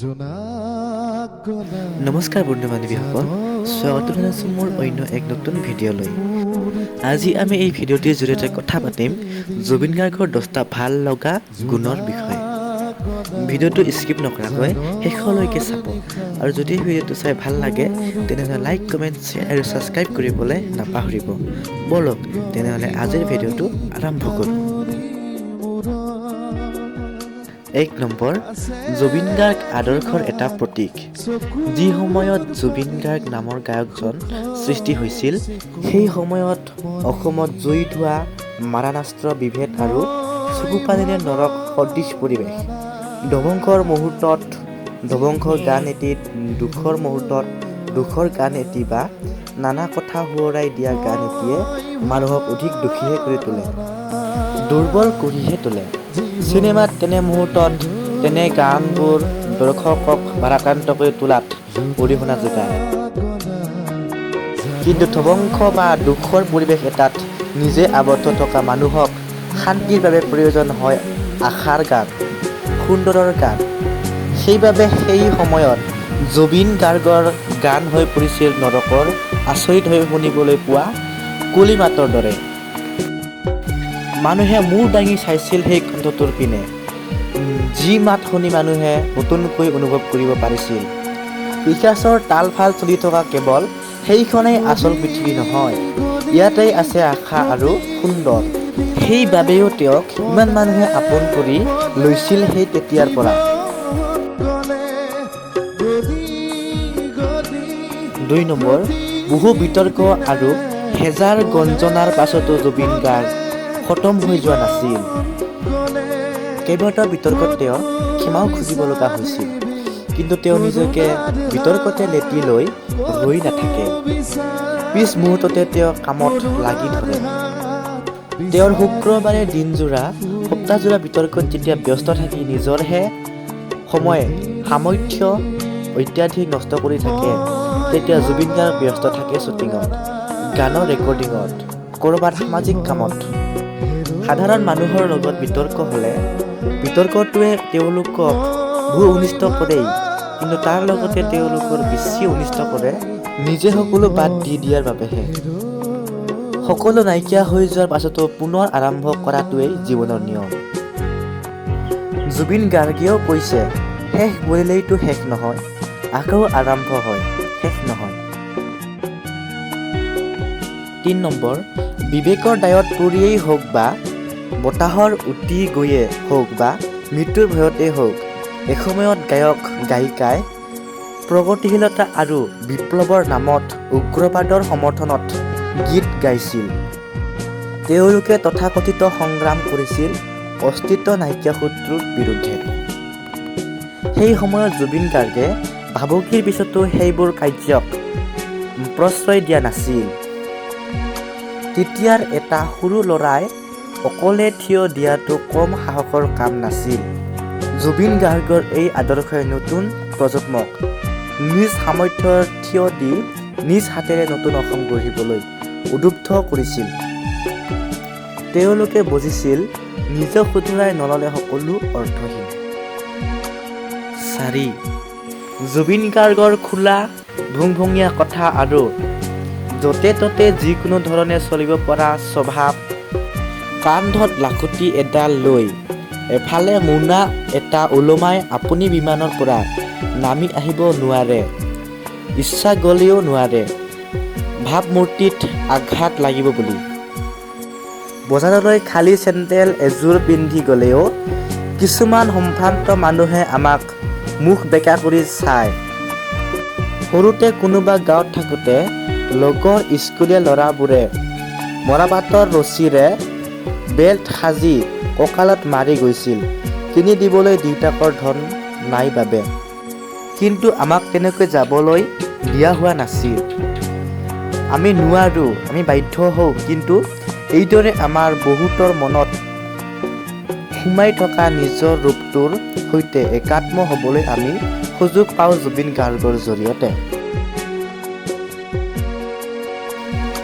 জোনাক গলা। নমস্কাৰ বন্ধু বান্ধৱীসকল, স্বাগতম জনাইছোঁ মোৰ অন্য এক নতুন ভিডিঅ'লৈ। আজি আমি এই ভিডিঅ'টিৰ জৰিয়তে কথা পাতিম জুবিন গাৰ্গৰ 10টা ভাল লগা গুণৰ বিষয়ে। ভিডিঅ'টো স্কিপ নকৰাকৈ শেষলৈকে চাব আৰু যদি ভিডিঅ'টো চাই ভাল লাগে, তেনেহ'লে লাইক, কমেণ্ট, শ্বেয়াৰ আৰু ছাবস্ক্ৰাইব কৰিবলৈ নাপাহৰিব। ব'লক তেনেহ'লে, আজিৰ ভিডিঅ'টো আৰম্ভ কৰোঁ। 1 নম্বৰ, জুবিন গাৰ্গ আদৰ্শৰ এটা প্ৰতীক। যি সময়ত জুবিন গাৰ্গ নামৰ গায়কজন সৃষ্টি হৈছিল, সেই সময়ত অসমত জুই, ধোঁৱা, মাৰণাস্ত্ৰ, বিভেদ আৰু চকুপানীৰে নৰক সদৃশ পৰিৱেশ। ধ্বংসৰ মুহূৰ্তত ধ্বংসৰ গান এটি, দুখৰ মুহূৰ্তত দুখৰ গান এটি বা নানা কথা সোঁৱৰাই দিয়া গান এটিয়ে মানুহক অধিক দুখীহে কৰি তোলে, দুৰ্বল কৰিহে তোলে। চিনেমাত তেনে মুহূৰ্তত তেনে গানবোৰ দৰ্শকক ভাৰাক্ৰান্ত কৰি তোলাত অৰিহণা যোগায়। কিন্তু ধ্বংস বা দুখৰ পৰিৱেশ এটাত নিজে আবদ্ধ থকা মানুহক শান্তিৰ বাবে প্ৰয়োজন হয় আশাৰ গান, সুন্দৰৰ গান। সেইবাবে সেই সময়ত জুবিন গাৰ্গৰ গান হৈ পৰিছিল নৰকৰ আচৰিত হৈ শুনিবলৈ পোৱা কুলি মাতৰ দৰে। মানুহে মূৰ দাঙি চাইছিল সেই কণ্ঠটোৰ পিনে, যি মাত শুনি মানুহে নতুনকৈ অনুভৱ কৰিব পাৰিছিল পিশাচৰ তাল-ফাল চলি থকা কেৱল সেইখনেই আচল পৃথিৱী নহয়, ইয়াতেই আছে আশা আৰু সুন্দৰ। সেইবাবেও তেওঁক ইমান মানুহে আপোন কৰি লৈছিল সেই তেতিয়াৰ পৰা। গলে গলি গলি। 2 নম্বৰ, বহু বিতৰ্ক আৰু হেজাৰ গঞ্জনাৰ পাছতো জুবিন গাৰ্গ খতম হৈ যোৱা নাছিল। গলে। কেইবাটাও বিতৰ্কত তেওঁ ক্ষমাও খুজিব লগা হৈছিল। কিন্তু তেওঁ নিজকে বিতৰ্কতে লেটি লৈ ৰৈ নাথাকে। পিছ মুহূৰ্ততে তেওঁ কামত লাগি ধৰে। তেওঁৰ শুক্ৰবাৰে দিনজোৰা, সপ্তাহজোৰা বিতৰ্কত যেতিয়া ব্যস্ত থাকি নিজৰহে সময়, সামৰ্থ্য অত্যাধিক নষ্ট কৰি থাকে, তেতিয়া জুবিন গাৰ্গ ব্যস্ত থাকে শ্বুটিঙত, গানৰ ৰেকৰ্ডিঙত, ক'ৰবাত সামাজিক কামত। সাধাৰণ মানুহৰ লগত বিতৰ্ক হ'লে বিতৰ্কটোৱে তেওঁলোকক বহু অনিষ্ট কৰেই, কিন্তু তাৰ লগতে তেওঁলোকৰ বেছি অনিষ্ট কৰে নিজে সকলো বাদ দি দিয়াৰ বাবেহে। সকলো নাইকিয়া হৈ যোৱাৰ পাছতো পুনৰ আৰম্ভ কৰাটোৱেই জীৱনৰ নিয়ম। জুবিন গাৰ্গেও কৈছে, শেষ বুলিলেইতো শেষ নহয়, আকৌ আৰম্ভ হয়, শেষ নহয়। 3 নম্বৰ, বিবেকৰ দায়ত পৰিয়েই হওক বা বতাহত উটি গৈয়ে হওক বা মৃত্যুৰ ভয়তেই হওক, এসময়ত গায়ক গায়িকাই প্ৰগতিশীলতা আৰু বিপ্লৱৰ নামত উগ্ৰবাদৰ সমৰ্থনত গীত গাইছিল। তেওঁলোকে তথাকথিত সংগ্ৰাম কৰিছিল অস্তিত্ব নাইকিয়া শত্ৰুৰ বিৰুদ্ধে। সেই সময়ত জুবিন গাৰ্গে ভাবুকিৰ পিছতো সেইবোৰ কাৰ্যক প্ৰশ্ৰয় দিয়া নাছিল। তেতিয়াৰ এটা সৰু ল'ৰাই অকলে থিয় দিয়াটো কম সাহসৰ কাম নাছিল। জুবিন গাৰ্গৰ এই আদৰ্শই নতুন প্ৰজন্মক নিজ সামৰ্থ্যৰ থিয় দি নিজ হাতেৰে নতুন অসম গঢ়িবলৈ উদ্বুদ্ধ কৰিছিল। তেওঁলোকে বুজিছিল, নিজক শুধৰাই নল'লে সকলো অৰ্থহীন। 4, জুবিন গাৰ্গৰ খোলা ভুংভুঙীয়া কথা আৰু য'তে ত'তে যিকোনো ধৰণে চলিব পৰা স্বভাৱ। কান্ধত লাখুটি এডাল লৈ, এফালে মোনা এটা ওলোমাই আপুনি বিমানৰ পৰা নামি আহিব নোৱাৰে, ইচ্ছা গ'লেও নোৱাৰে, ভাৱমূৰ্তিত আঘাত লাগিব বুলি। বজাৰলৈ খালী চেণ্ডেল এযোৰ পিন্ধি গ'লেও কিছুমান সম্ভ্ৰান্ত মানুহে আমাক মুখ বেঁকা কৰি চায়। সৰুতে কোনোবা গাঁৱত থাকোঁতে লগৰ স্কুলীয়া ল'ৰাবোৰে মৰাপাটৰ ৰছীৰে বেল্ট সাজি কঁকালত মাৰি গৈছিল, কিনি দিবলৈ দেউতাকৰ ধন নাই বাবে। কিন্তু আমাক তেনেকৈ যাবলৈ দিয়া হোৱা নাছিল। আমি নোৱাৰোঁ, আমি বাধ্য হওঁ। কিন্তু এইদৰে আমাৰ বহুতৰ মনত সোমাই থকা নিজৰ ৰূপটোৰ সৈতে একাত্ম হ'বলৈ আমি সুযোগ পাওঁ জুবিন গাৰ্গৰ জৰিয়তে।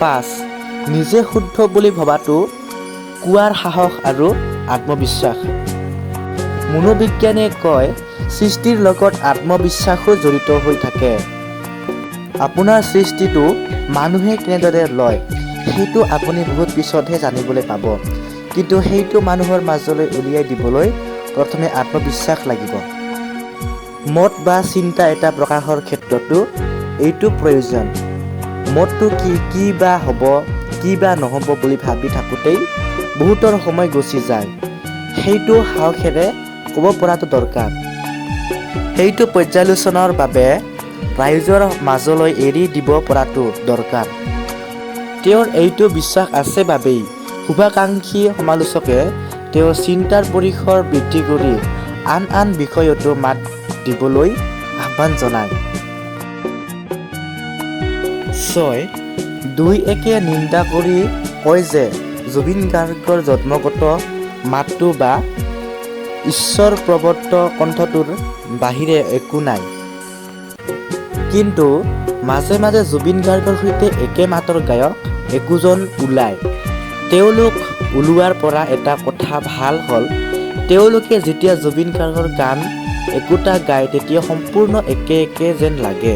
5, নিজে শুদ্ধ বুলি ভবাটো কোৱাৰ সাহস আৰু আত্মবিশ্বাস। মনোবিজ্ঞানে কয়, সৃষ্টিৰ লগত আত্মবিশ্বাসো জড়িত হৈ থাকে। আপোনাৰ সৃষ্টিটো মানুহে কেনেদৰে লয়, সেইটো আপুনি বহুত পিছতহে জানিবলৈ পাব। কিন্তু সেইটো মানুহৰ মাজলৈ উলিয়াই দিবলৈ প্ৰথমে আত্মবিশ্বাস লাগিব। মত বা চিন্তা এটা প্ৰকাশৰ ক্ষেত্ৰতো এইটো প্ৰয়োজন। মতটো কি কি বা হ'ব, কি বা নহ'ব বুলি ভাবি থাকোঁতেই বহুতৰ সময় গুচি যায়। সেইটো সাহসেৰে ক'ব পৰাটো দৰকাৰ। সেইটো পৰ্যালোচনাৰ বাবে ৰাইজৰ মাজলৈ এৰি দিব পৰাটো দৰকাৰ। তেওঁৰ এইটো বিশ্বাস আছে বাবেই শুভাকাংক্ষী সমালোচকে তেওঁৰ চিন্তাৰ পৰিসৰ বৃদ্ধি কৰি আন আন বিষয়তো মাত দিবলৈ আহ্বান জনায়। 6। দুই একে নিন্দা কৰি কয় যে জুবিন গাৰ্গৰ জন্মগত মাতটো বা ঈশ্বৰ প্ৰদত্ত কণ্ঠটোৰ বাহিৰে একো নাই। কিন্তু মাজে মাজে জুবিন গাৰ্গৰ সৈতে একে মাতৰ গায়ক একোজন ওলায়। তেওঁলোক ওলোৱাৰ পৰা এটা কথা ভাল হ'ল, তেওঁলোকে যেতিয়া জুবিন গাৰ্গৰ গান একোটা গায়, তেতিয়া সম্পূৰ্ণ একে একে যেন লাগে।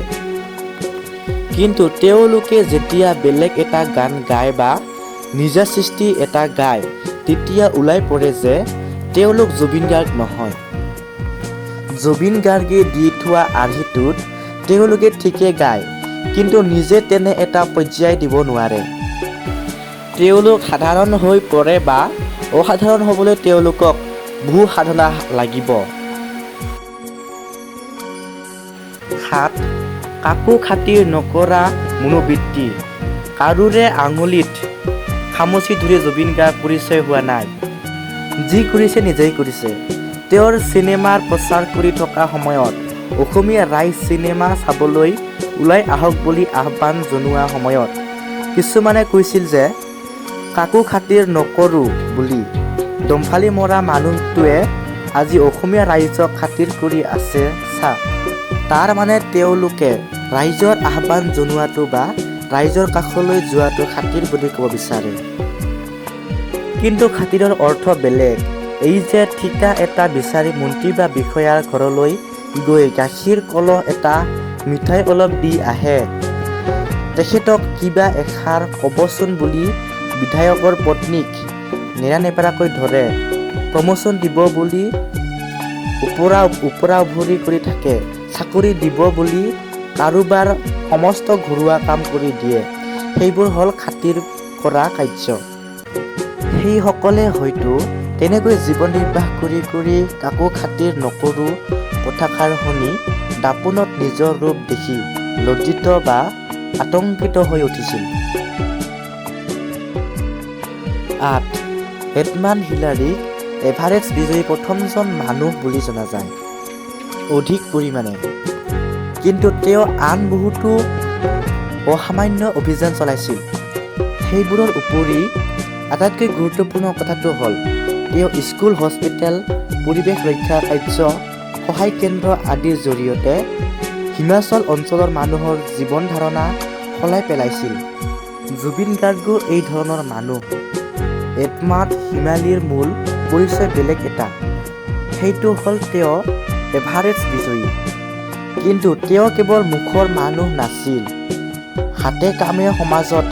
কিন্তু তেওঁলোকে যেতিয়া বেলেগ এটা গান গায় বা নিজা সৃষ্টি এটা গায়, তেতিয়া ওলাই পৰে যে তেওঁলোক জুবিন গাৰ্গ নহয়। জুবিন গাৰ্গে দি থোৱা আৰ্হিটোত তেওঁলোকে ঠিকে গায়, কিন্তু নিজে তেনে এটা পৰ্যায় দিব নোৱাৰে। তেওঁলোক সাধাৰণ হৈ পৰে বা অসাধাৰণ হ'বলৈ তেওঁলোকক বহু সাধনা লাগিব। 7। কাকো খাতিৰ নকৰা মনোবৃত্তি। কাৰোৰে আঙুলিত খামুচি ধৰি জুবিন গাৰ্গ পৰিচয় হোৱা নাই। যি কৰিছে, নিজেই কৰিছে। তেওঁৰ চিনেমাৰ প্ৰচাৰ কৰি থকা সময়ত, অসমীয়া ৰাইজ চিনেমা চাবলৈ ওলাই আহক বুলি আহ্বান জনোৱা সময়ত কিছুমানে কৈছিল যে কাকো খাতিৰ নকৰোঁ বুলি দম্ভালি মৰা মানুহটোৱে আজি অসমীয়া ৰাইজক খাতিৰ কৰি আছে চা। তাৰ মানে তেওঁলোকে ৰাইজৰ আহ্বান জনোৱাটো বা ৰাইজৰ কাষলৈ যোৱাটো খাতিৰ বুলি ক'ব বিচাৰে। কিন্তু খাতিৰৰ অৰ্থ বেলেগ। এই যে ঠিকা এটা বিচাৰি মন্ত্ৰী বা বিষয়াৰ ঘৰলৈ গৈ গাখীৰ কলহ এটা, মিঠাই অলপ দি আহে, তেখেতক কিবা এষাৰ ক'বচোন বুলি বিধায়কৰ পত্নীক নেৰানেপেৰাকৈ ধৰে, প্ৰমোচন দিব বুলি ওপৰা-উপৰি কৰি থাকে, চাকৰি দিব বুলি কাৰোবাৰ সমস্ত ঘৰুৱা কাম কৰি দিয়ে, সেইবোৰ হ'ল খাতিৰ কৰা কাৰ্য। সেইসকলে হয়তো তেনেকৈ জীৱন নিৰ্বাহ কৰি কৰি কাকো খাতিৰ নকৰোঁ কথাষাৰ শুনি দাপোণত নিজৰ ৰূপ দেখি লজ্জিত বা আতংকিত হৈ উঠিছিল। 8। এডমাণ্ড হিলাৰীক এভাৰেষ্ট বিজয়ী প্ৰথমজন মানুহ বুলি জনা যায় অধিক পৰিমাণে। কিন্তু তেওঁ আন বহুতো অসামান্য অভিযান চলাইছিল। সেইবোৰৰ উপৰি আটাইতকৈ গুৰুত্বপূৰ্ণ কথাটো হ'ল, তেওঁ স্কুল, হস্পিটেল, পৰিৱেশ ৰক্ষা কাৰ্য, সহায় কেন্দ্ৰ আদিৰ জৰিয়তে হিমাচল অঞ্চলৰ মানুহৰ জীৱন ধাৰণা সলাই পেলাইছিল। জুবিন গাৰ্গো এই ধৰণৰ মানুহ। এডমাণ্ড হিলাৰীৰ মূল পৰিচয় বেলেগ এটা। সেইটো হ'ল তেওঁ এভাৰেষ্ট বিজয়ী। কিন্তু তেওঁ কেৱল মুখৰ মানুহ নাছিল। হাতে কামে সমাজত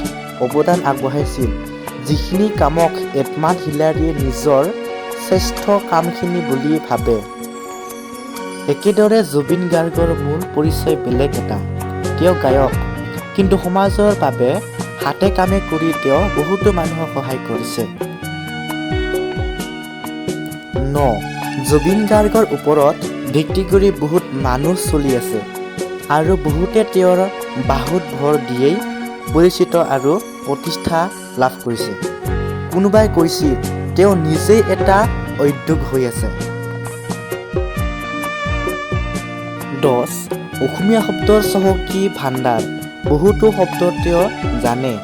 অৱদান আগবঢ়াইছিল, যিখিনি কামক এডমাণ্ড হিলাৰীয়ে নিজৰ শ্ৰেষ্ঠ কামখিনি বুলি ভাবে। একেদৰে জুবিন গাৰ্গৰ মূল পৰিচয় বেলেগ এটা। তেওঁ গায়ক। কিন্তু সমাজৰ বাবে হাতে কামে কৰি তেওঁ বহুতো মানুহক সহায় কৰিছে। 9। জুবিন গাৰ্গৰ ওপৰত ভিত্তি কৰি বহুত মানুহ চলি আছে আৰু বহুতে তেওঁৰ বাহুত ভৰ দিয়েই পৰিচিত আৰু প্ৰতিষ্ঠা লাভ কৰিছে। কোনোবাই কৈছিল, তেওঁ নিজেই এটা উদ্যোগ হৈ আছে। 10। অসমীয়া শব্দৰ চহকী ভাণ্ডাৰ। বহুতো শব্দ তেওঁ জানে।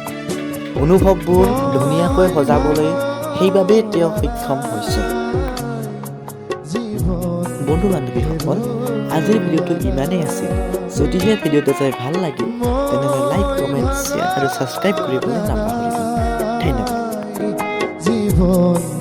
অনুভৱবোৰ ধুনীয়াকৈ সজাবলৈ সেইবাবেই তেওঁ সক্ষম হৈছে। বন্ধু বান্ধৱীসকল, আজিৰ ভিডিঅ'টো ইমানেই আছিল। যদিহে ভিডিঅ'টো চাই ভাল লাগিল, তেনেহ'লে লাইক, কমেণ্ট, শ্বেয়াৰ আৰু ছাবস্ক্ৰাইব কৰিবলৈ নাপাহৰিব। ধন্যবাদ। জীৱন।